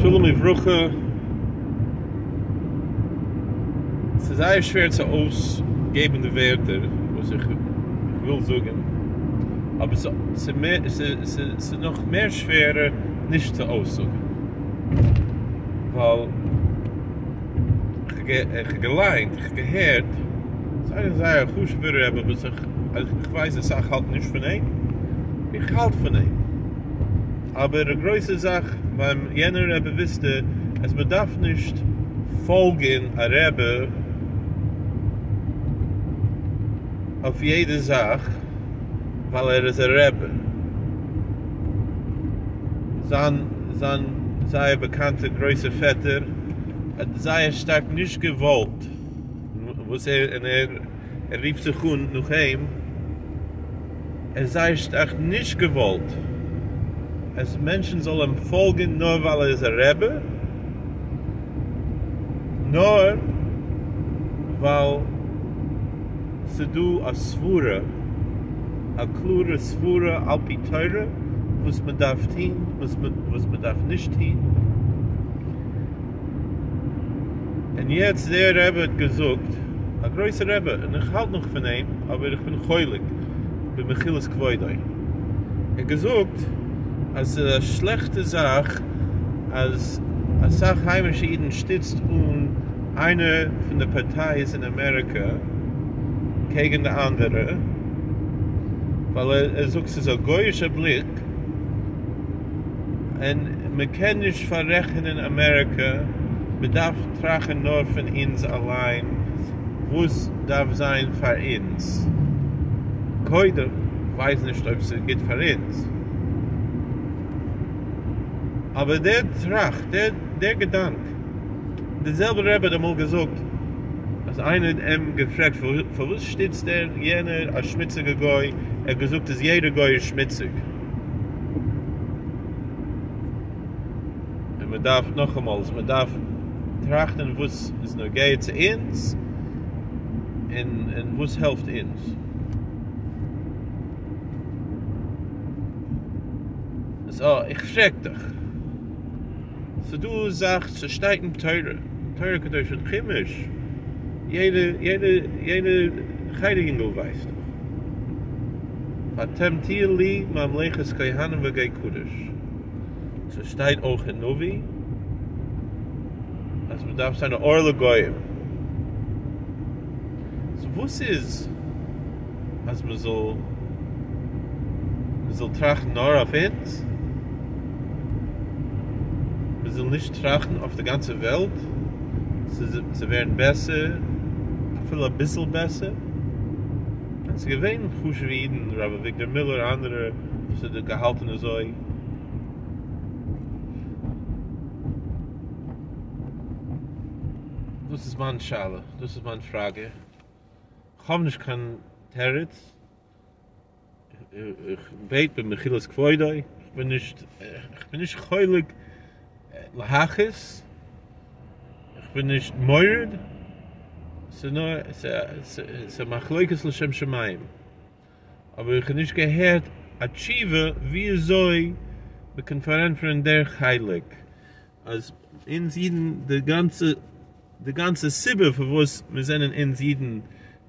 שלום וברכה, ס'איז זייער שווער צו אויסגעבן די ווערטער וואס איך וויל זאגן, אבער ס'איז נאך מער שווערער נישט צו אויסזאגן, ווייל איך האב געליינט, איך האב געהערט, זייער זייער א חשוב'ער רבי וואס איך ווייס אסאך האלטן נישט פון אים, איך האלט פון אים. אבער א גרויסע זאך ביים יענער רבי וויסטע אז מען דארף נישט פאלגען א רבי אויף יעדע זאך ווייל ער איז א רבי. זיין זיין זייער באקאנטע גרויסע פעטער האט זייער שטארק נישט געוואלט וואס ער און ער ער רופט זיך אן נאך אים. ער האט זייער שטארק נישט געוואלט אז מענטשן זאלן אים פאלגן נאר ווייל ער איז א רבי, נאר ווייל ס'דא א סברה, א קלארע סברה על פי תורה וואס מ'דארף טון, וואס מ'דארף נישט טון. און יעצט דער רבי האט געזאגט, א גרויסע רבי, און איך האלט נאך פון אים, אבער איך בין חולק במחילת כבודו, ער האט געזאגט אז ס'איז א שלעכטע זאך אז אסאך היימישע אידן שטיצט אן איינע פון די פארטייס אין אמעריקע קעגן די אנדערע, ווייל ער זאגט ס'איז א גוי'אישע בליק, און מען קען נישט פאררעכענען אמעריקע, מען דארף טראכן נאר פון אונז אליין, וואס דארף זיין פאר אונז קודם, כ'ווייס נישט אויב ס'איז גוט פאר אונז, אבער דער טראכט, דער געדאנק, דער זעלבער רבי האט אמאל געזאגט אז איינער האט אים געפרעגט פארוואס שטיצט דער יענער א שמוציגע גוי, ער האט געזאגט אז יעדער גוי איז שמוציג. און מען דארף נאכאמאל, מען דארף טראכטען וואס איז נוגע צו אונז, און און וואס העלפט אונז. סא איך פרעג דיך, ס'דא א זאך ס'שטייט אין תורה, תורה קדושה אין חומש, יעדע יעדע יעדע חדר יונגל ווייסט דאך, ואתם תהיו לי ממלכת כהנים וגוי קדוש, ס'שטייט אויך אין נביא אז מ'דארף זיין א אור לגויים, סאו וואס איז אז מ'זאל מ'זאל טראכטן נאר אויף אונז? מ'זאל נישט טראכטן אויף די גאנצע וועלט צו ווערן בעסער, אפילו אביסל בעסער? און ס'איז געווען חשוב'ע אידן, ר' אביגדור מילער, אנדערע, וואס האט געהאלטן אזוי. דאס איז מיין שאלה, דאס איז מיין פראגע. כ'האב נישט קיין תירוץ, איך בעט במחילת כבודו, איך בין נישט, איך בין נישט חולק להכעיס, איך בין נישט מורד, ס'נאר, ס'איז א מחלוקת לשם שמים, אבער איך האב נישט געהערט א תשובה וויאזוי מ'קען פארענטפערן דער חלק. אז אונז אידן די גאנצע די גאנצע סיבה פארוואס מיר זענען אונז אידן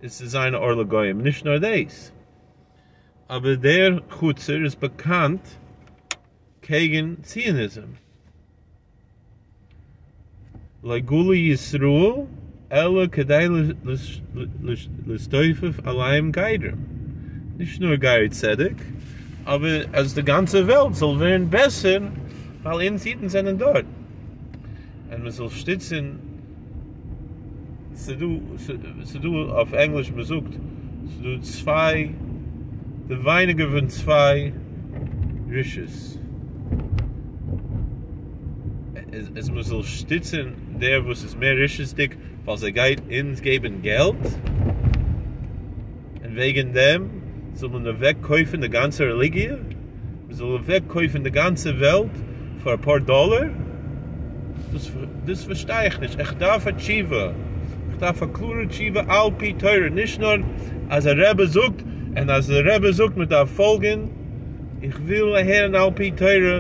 איז צו זיין א אור לגויים, נישט נאר דאס אבער דער חצר איז באקאנט קעגן ציוניזם, לא גלו ישראל אלא כדי להסתופף עליהם גרים, נישט נאר גרי צדק, אבער אז די גאנצע וועלט זאל ווערן בעסער ווייל אונז אידן זענען דארט, און מען זאל שטיצן, ס'דא ס'דא אויף ענגליש מען זאגט ס'דא צוויי די ווייניגער פון צוויי רשעות, אז מען זאל שטיצן דער וואס איז מער רשעות'דיג ווייל זיי גייט אונז געבן געלט, און וועגן דעם זאל מען אוועק קויפן די גאנצע רעליגיע? מען זאל אוועק קויפן די גאנצע וועלט פאר אפאר דאלער? דאס דאס פארשטיי איך נישט, איך דארף א תשובה, איך דארף א קלארע תשובה על פי תורה, נישט נאר אז א רבי זאגט און אז די רבי זאגט מען דארף פאלגען, איך וויל הערן על פי תורה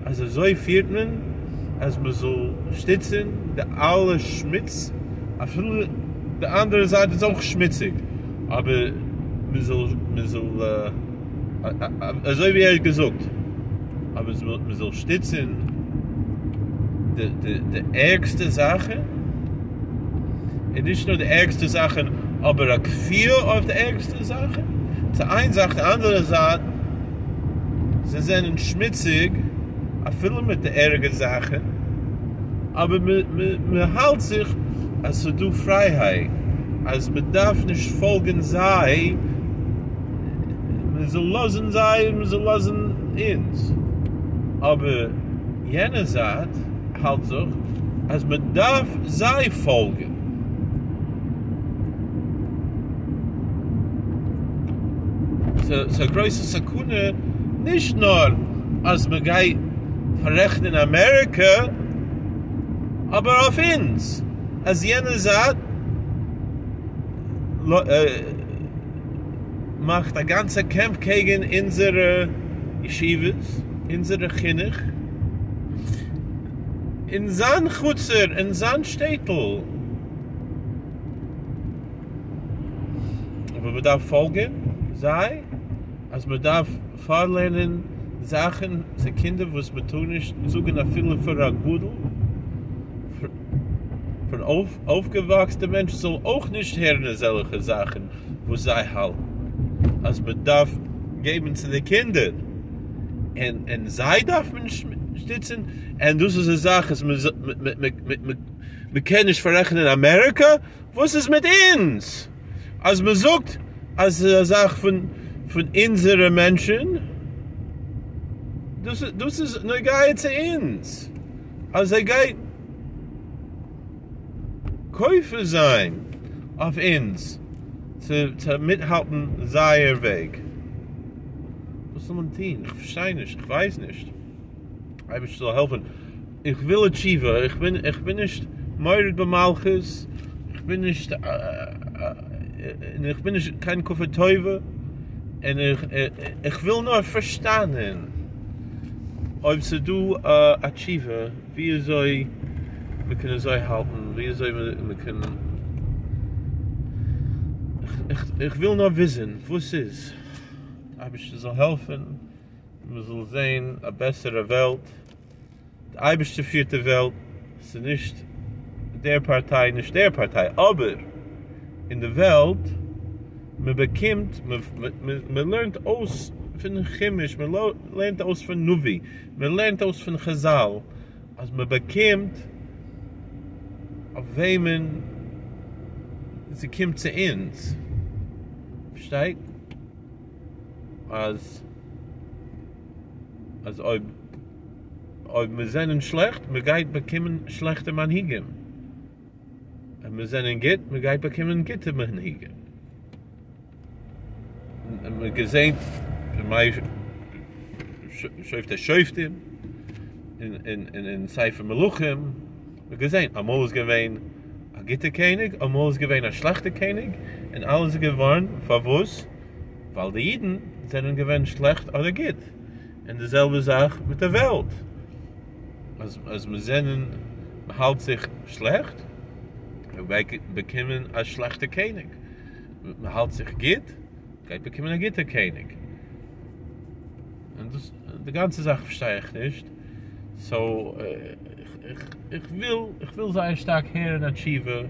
אז אזוי פירט מען? אז מען זאל שטיצען די אלע שמוץ, אפילו די אנדערע זייט איז אויך שמוציג, אבער מען זאל מען זאל אזוי ווי ער האט געזאגט, אבער מען זאל שטיצען די די די ערגסטע זאכען, און נישט נאר די ערגסטע זאכען, אבער א כפייה אויף די ערגסטע זאכען, ס'איז איין זאך, די אנדערע זייט. זיי זענען שמוציג אפילו מיט די ערגע זאכן, אבער מען האלט זיך אז ס'איז דא פרייהייט, אז מען דארף נישט פאלגן זיי, מען זאל לאזן זיי און מען זאל לאזן אונז, אבער יענע זייט האלט זיך אז מען דארף זיי פאלגן. ס'איז א גרויסע סכנה נישט נאר אז מ'גייט פאררעכטן אמעריקע, אבער אויף אונז אז יענע זייט מאכט א גאנצע קעמפ קעגן אונזערע ישיבות, אונזערע חינוך, אין זיין חצר, אין זיין שטעטל. אבער מען דארף פאלגען זיי אז מען דארף פארלערנען זאכען צו קינדער וואס מען טאר נישט זאגען אפילו פאר א גדול, פאר אן אויפגעוואקסטע מענטש זאל אויך נישט הערן אזעלכע זאכען וואס זיי האלטן אז מען דארף געבן צו די קינדער, און און זיי דארף מען שטיצען, און דאס איז א זאך אז מען מען קען נישט פאררעכענען אמעריקא. וואס איז מיט אונז? אז מען זאגט אז ס'איז א זאך פון פון אונזערע מענטשן, דאס דאס איז נוגע צו אונז, אז זיי גייט כופה זיין אויף אונז צו צו מיטהאלטן זייער וועג. וואס זאל מען טון? איך פארשטיי נישט, איך ווייס נישט. אייבערשטער זאל העלפן. איך וויל א תשובה, איך בין איך בין נישט מורד במלכות, איך בין נישט און איך בין נישט קיין כפוי טובה, און איך איך וויל נאר פארשטאנען אויב ס'איז דא א תשובה ווי אזוי מ'קען אזוי האלטן, ווי אזוי מ'קען, איך וויל נאר וויסן וואס איז, אייבערשטער זאל העלפן מ'זאל זען א בעסערע וועלט. די אייבערשטער פירט די וועלט, ס'איז נישט דער פארטיי נישט דער פארטיי, אבער אין די וועלט מען באקומט מען לערנט אויס פון חומש מען לערנט אויס פון נביא מען לערנט אויס פון חזל אז מען באקומט אויף וועמען ס'קומט צו אונז, פארשטייט? אז אז אויב אויב מיר זענען שלעכט, מען גייט באקומען שלעכטע מנהיגים. אויב מיר זענען גוט, מען גייט באקומען גוטע מנהיגים. און מען געזעהט בימי שופטי שופטים, און און אין ספר מלכים, מען געזעהן אמאל איז געווען א גוטע קעניג, אמאל איז געווען א שלעכטע קעניג, און אלעס איז געווארן פארוואס? ווייל די אידן זענען געווען שלעכט אדער גוט. און די זעלבע זאך מיט די וועלט, אז אז מיר זענען, מען האלט זיך שלעכט, מען גייט באקומען א שלעכטע קעניג, מען האלט זיך גוט, גייט באקומען א גוטע קעניג. און דאס, די גאנצע זאך פארשטיי איך נישט, סאו איך איך וויל איך וויל זייער שטארק הערן א תשובה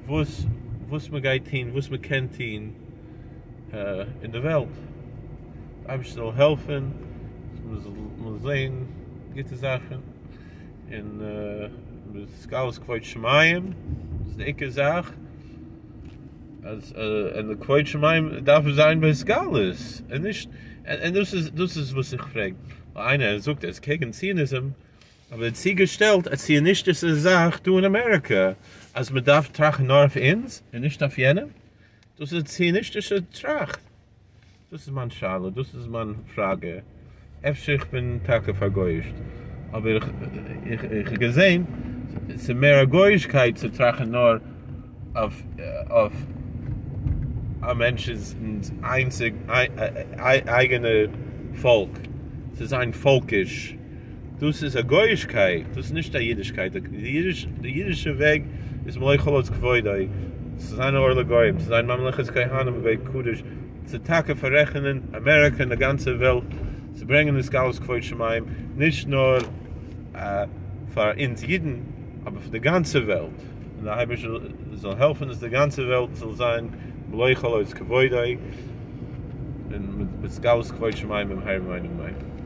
וואס וואס מען גייט טון, וואס מען קען טון. אין די וועלט, די אייבערשטער זאל העלפען מען זאל זעהן גוטע זאכען, און התגלות כבוד שמים איז די עיקר זאך, אז און די כבוד שמים דארף זיין בהתגלות, און נישט, און דאס איז דאס איז וואס איך פרעג, ווייל איינער זאגט ער איז קעגן ציוניזם, אבער ער האט צוגעשטעלט א ציוניסטישע זאך דא אין אמעריקע, אז מען דארף טראכטן נאר אויף אונז און נישט אויף יענעם. דאס איז א ציוניסטישע טראכט. דאס איז מיין שאלה, דאס איז מיין פראגע. אפשר איך בין טאקע פארגויאישט, אבער איך איך האב געזען ס'איז מער א גויאישקייט צו טראכטן נאר אויף אויף א מענטש'ס איינציג אייגענע פאלק, צו זיין פאלקיש. דאס איז א גויאישקייט, דאס איז נישט א אידישקייט, די אידישע וועג איז מלא כל הארץ כבודו, צו זיין א אור לגויים, צו זיין ממלכת כהנים וגוי קדוש, צו טאקע פאררעכענען אמעריקע און די גאנצע וועלט, צו ברענגען התגלות כבוד שמים, נישט נאר פאר אונז אידן, אבער פאר די גאנצע וועלט, און דער אייבערשטער זאל העלפן אז די גאנצע וועלט זאל זיין מלא כל הארץ כבודו, און מיט התגלות כבוד שמים במהרה בימינו אמן.